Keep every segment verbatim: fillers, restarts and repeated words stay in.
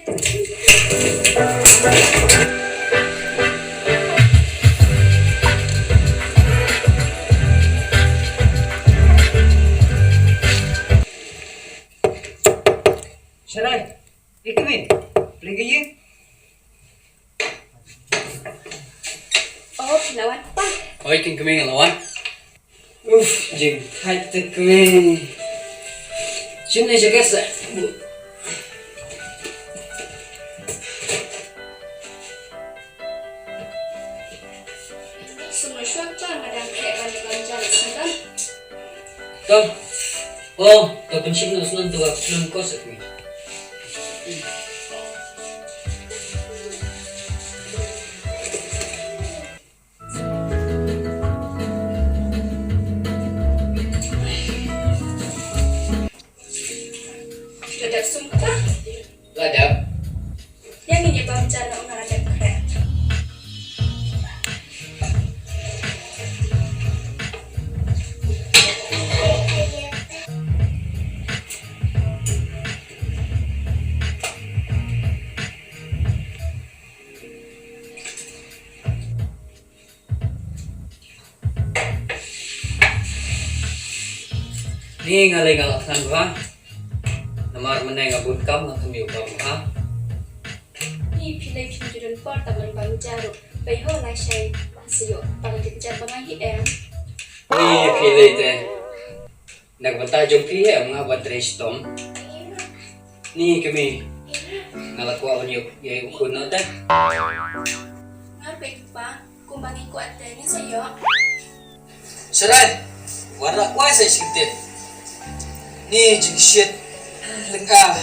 Sharai, ikmi, pling ye. Oh, phi la wan pa. Oi, kin kmie la wan. Uf, jingthait te kmie. Shin ne jaga sa. Sum no shwa pa, madam kre ban ban jala singam. Tom. Oh, to pynshim no snon to wa plum ko sa kmie. La dep sum kata? La dep. Ïa ngin ïa bam ja noh, nga la dep khreh. Ni nga lei nga la khnang bha. Namar mynne nga bun kam, nga khlem ïoh bam bha. Ni phi lei phim ju don por tang ban bam ja ruh. Pei ho lashai sa ïoh bam ja ba nga hi em. Ni phi lei te. Na ka bynta jong phi em nga ban trei shitom. Ni kmie. Nga la kwah ban ïoh ïa u khun noh te. Nga pei pa. Kumba ngi kwah te ngi sa ïoh. Sharai, wat la kwai sa shi ktien. Ni jingshit lynga.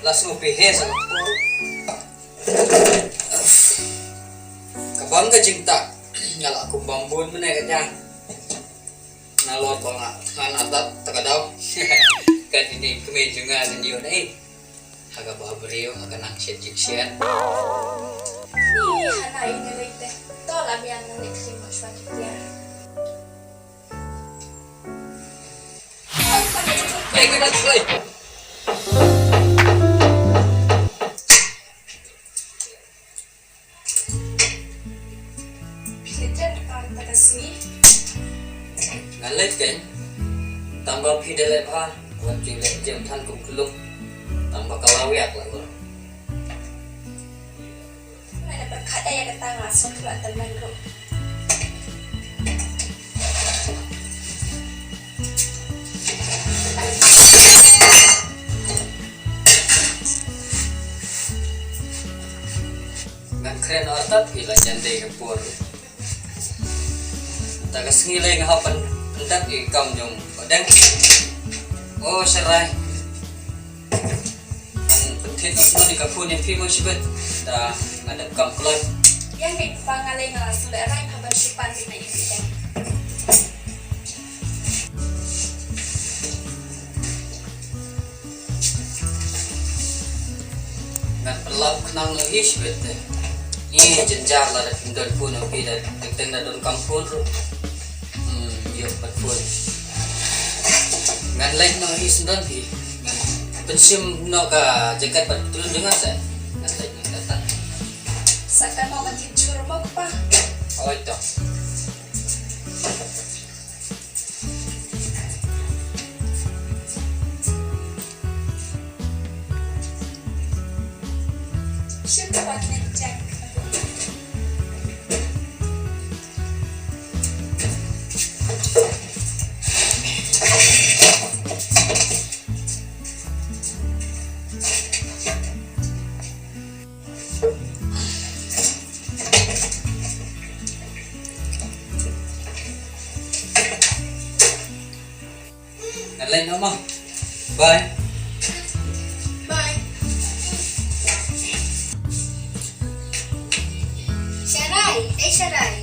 La sngewbha sa la por. Ka bang ka jingtah. Nga la kum bam bun mynne ka jang. Nga lor ba nga, nga na dap ta ka daw. Ka dini kmie jong nga dini ïoh na i. Ha kaba briew ha ka nang shet jik shet. Ni hana i ni lei te. To la biang na ni klim ma shwa ki biang. Ai ka dak slai. Phi leit ïa ka ta ka sngi. Nga leit kein. Tang ba phi da leit bha. Wat ju leit jem than kum klum. Tang ba ka la wiak la ur. Nga da pyrkhat ïa kata nga sngewthuh tang ban ruh. Ngan kren artat ila jan dei ka por. Ta ka sngi lei nga hap pyn-, pyndap ïa ka kam jong ka dang. O Sharai. Ngan pynthied noh shuh ïa ka phone ïa phi mo shibit. Ta nga dap kam kloi. Ïa phi pa nga lei nga la shu leh rai ha ban shu pan ïa phi. Ngan pynlap khnang noh hi shibit te. Ngi jynjar lada phim don phone ïa phi da teng teng da don kam phone ruh. Hmm, ïoh pat phone. Ngan leit noh hi sendon hi. Ngan pynshim noh ka jaket bad patlun jong nga sa. Ngan leit noh kata. Sa ka noh ban thik chur mo kpa. Oi to. Ngan leit noh ma. Bye. Bye. Sharai, eh Sharai.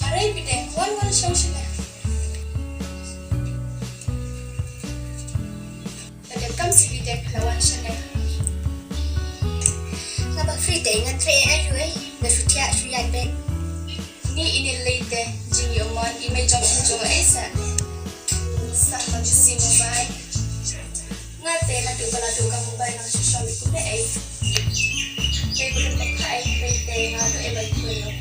Arai bideng wan wan shong shong. Ka dei kam sibit dei ka la wan sha nai. Nga ba free dei ngan trei ai ru ai. Nga shu thiah shu ïaid beit. Ni ini lei te jingïoh mon i mei jong shu jong ai sa. Sa ma ju si mobile. Nga te Te naduh ba la duh ka mobile nang shu shong kumne ei. Te ba ka ai te te naduh ei ba ku ei.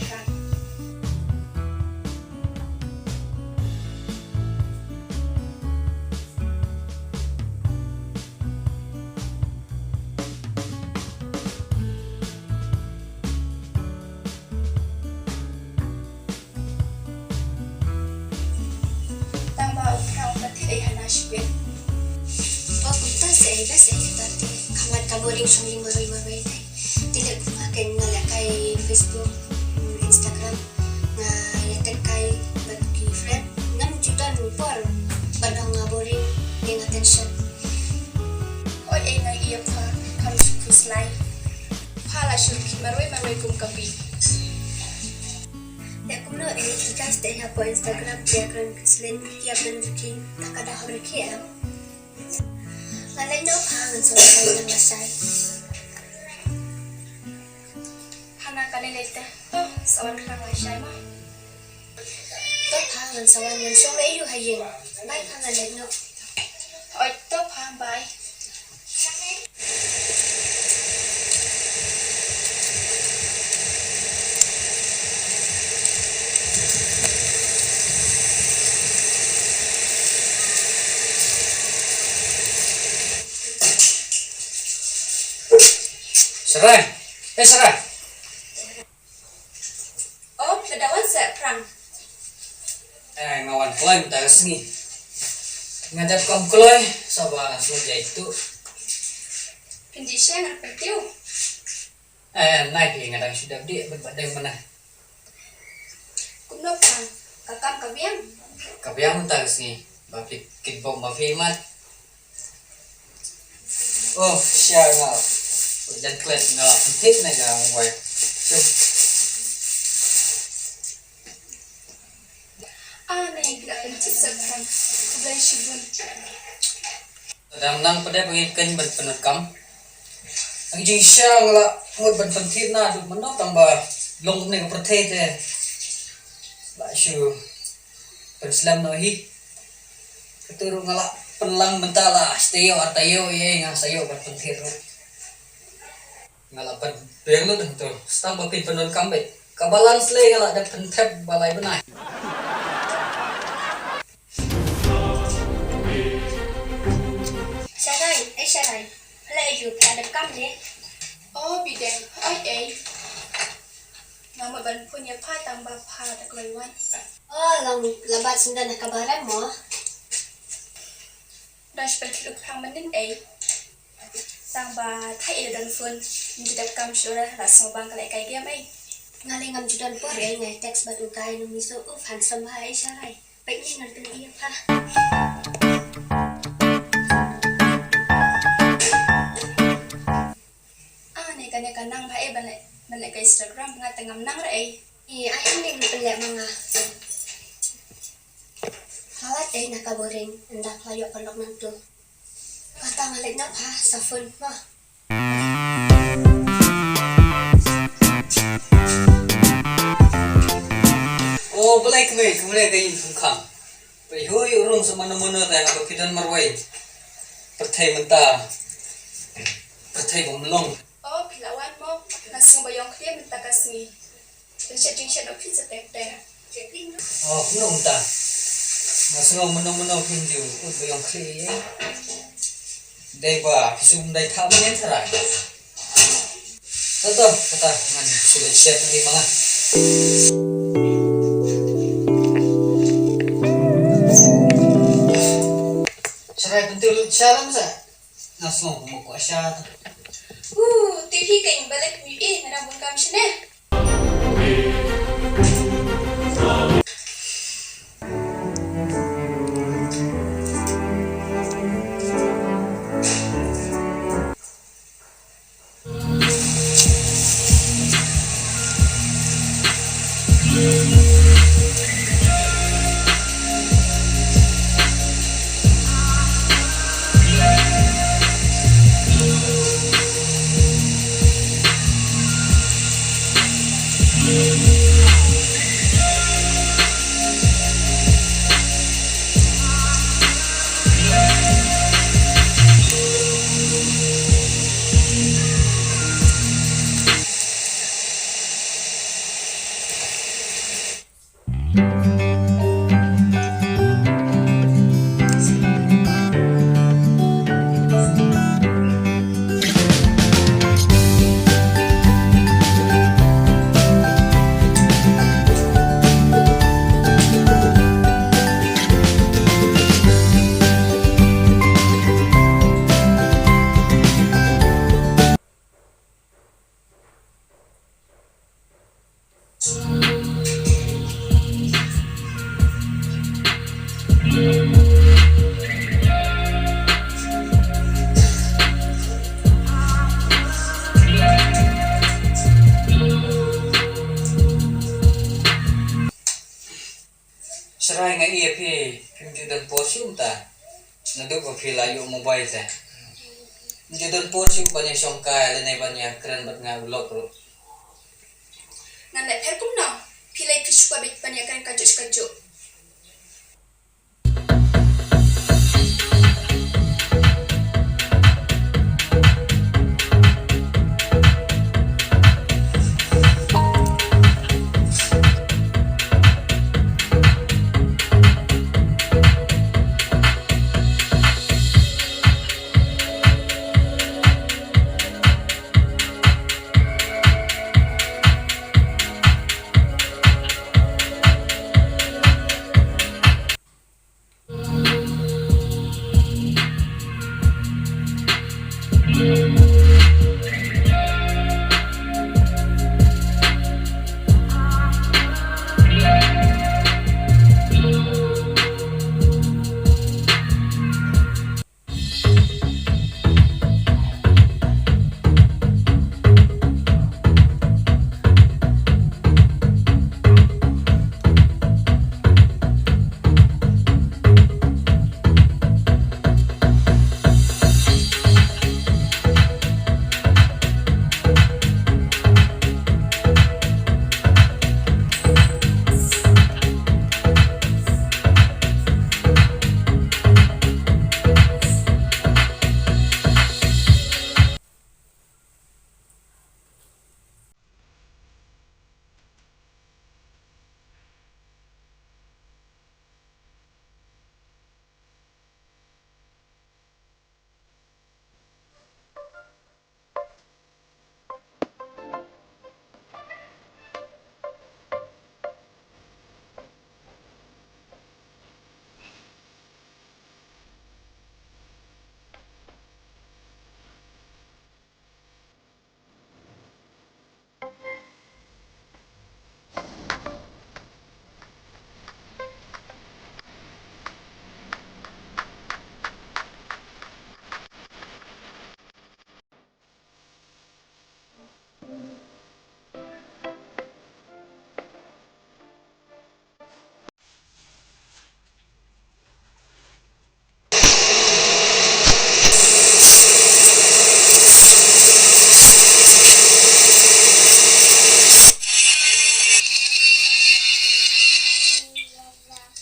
Tang ba u Phrang u pat thied ei hana shipien. Ba kumta se ei ba se ei ta te. Khamar ka boring shong ling marwei marwei te. Te leh kumba ken nga leh kai Facebook, mm, Instagram. Nga ïa tek kai bad ki friend. Ngam ju don por ba dang nga boring ïa nga tension. Oi ei nga ïa pha kam shu khuslai. Pha la shu ki marwei marwei kum ka pi. Te kumno ei ki guys te ha ko Instagram te kren slin ki ap dan ki ta ka da hor ki am. Nga leh no pha ngan so kai ngan la sai. Hana ka leh leh te. To sa wan khlem la sai ma. To pha ngan sa wan ngan shong leh ïu ha ïing. Bye pha ngan leit noh. Oi to pha bye. Sarai. Eh Sarai. Oh, phi la wan seh Phrang? Eh, nga wan kloi mynta ka sngi. Nga dep kam kloi, sa ba nga sngew jai tu. Phin jied sha nga pynthiew. Eh, nai phi nga dang shu dep dih, bad ba deng mana. Kumno Phrang, ka kam ka biang? Ka biang mynta ka sngi, ba phi kit bok ba phi mat. Oh, sha nga. Jan klet nga la pynthik na ka mobile. Shu. Ah, na ïa phi la pynthik sa Phrang. Khublei shibun. Dang nang pdep ngi kynja ban pyndonkam. Ang jingshisha nga la mut ban pynthik na duk mano tang ba long kumne ka pyrthei te. Ba shu pynslem noh hi. Katu ruh nga la pynlang mynta la, sha taïew ar taïew ïa nga sa ïoh ban pynthik ruh. Nga la pynbiang lut hangto, stang ba phin pyndonkam beit. Ka balance lei nga la dep pynthep ba lai bnai. Sharai, eh Sharai. Phi la ïoh phi la dep kam ne? Oh, Bideng, oi ei. Nga mut ban phone ïa pha tang ba pha da kloi wan. Oh, long la bat senda na ka barem mo. Da shu pynkhih u Phrang mynnin ei. Tang ba thait ei don phone. Ngi dep kam shuh la sngew bang ka leh kai game ei. Nga lei ngam ju don por ei, ngai text bad u guy nong miso u handsome bha ei Sharai. Peit ngi ngan pynlong ïa pha. Ah, ne kane ka nang bha eh ban leh, ban leh ka Instagram, nga te ngam nang re eh. Ïa, ai ning pynleh ma nga. Halat eh na ka boring, ynda pha ïoh ka lok nangtu. Kata nga leit na pha sa phone ma. Oh, balei kmie, kmie ka ïing kham kham. Phi hui u rung sa mano mano te haba phi don marwei. Pyrthei mynta. Pyrthei bym long. Oh, phi la wan mo. Nga sngew ba ïong khlieh mynta ka sngi. Jingshet jingshet noh phi sa teng teng. Oh, kumno mynta. Nga sngew mano mano phi ju ut ba ïong khlieh. Dei ba phi sum dei tha mynnin Sharai. To to, kata ngan shu leit shet ngi ma nga. Sharai pyntu lut sha lam sa. Nga sngew kumba kwah sha to. Uh, tu hi keiñ ba leit mih eh, nga dang bun kam shane. Sharai, nga ïohi phi, phim ju don por shuh mynta. Naduh ba phi la ïoh mobile te, phim ju don por shuh ban ïa shongkai lane ban ïa kren bad nga u lok ruh. Ngan leh pher kumno? Phi leh phi shu kwah beit ban ïa kren kajuh kajuh.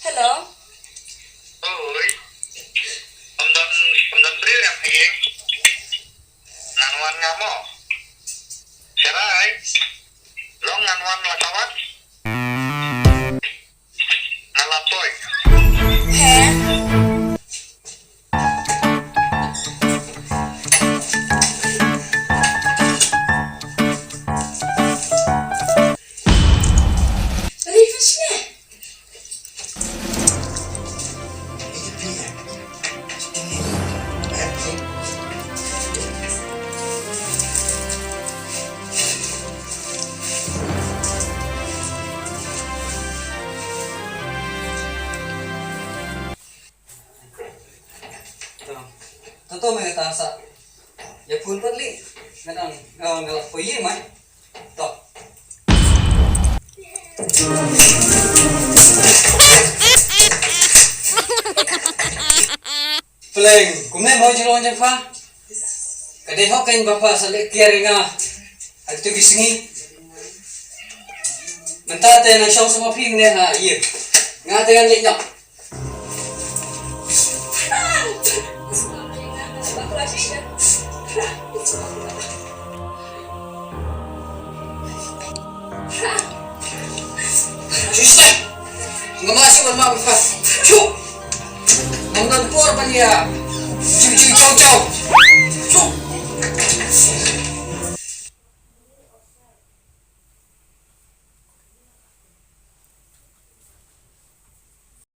Hello. Oi. Ym don, ym don briew ïa phi. Ngan wan nga mo. Sharai. Long ngan wan la ka wan. Nga la poi. He. To, to, to, me kata sa. Ïa phone pat lei. Nga dang, nga, nga la poi ïa mai. To. Pleng, kumne mo jong jong pha. Ka dei hok kein ba pha sa leh kiar ïa nga. Ha kitu ki sngi. Mynta te nang shong sa ma phi ne ha ïa. Nga te ngan leit noh. Just stop. Nga ma shu ban ma ba fa. Shu. Ngam don por ban ïa. Shu shu chau chau. Shu.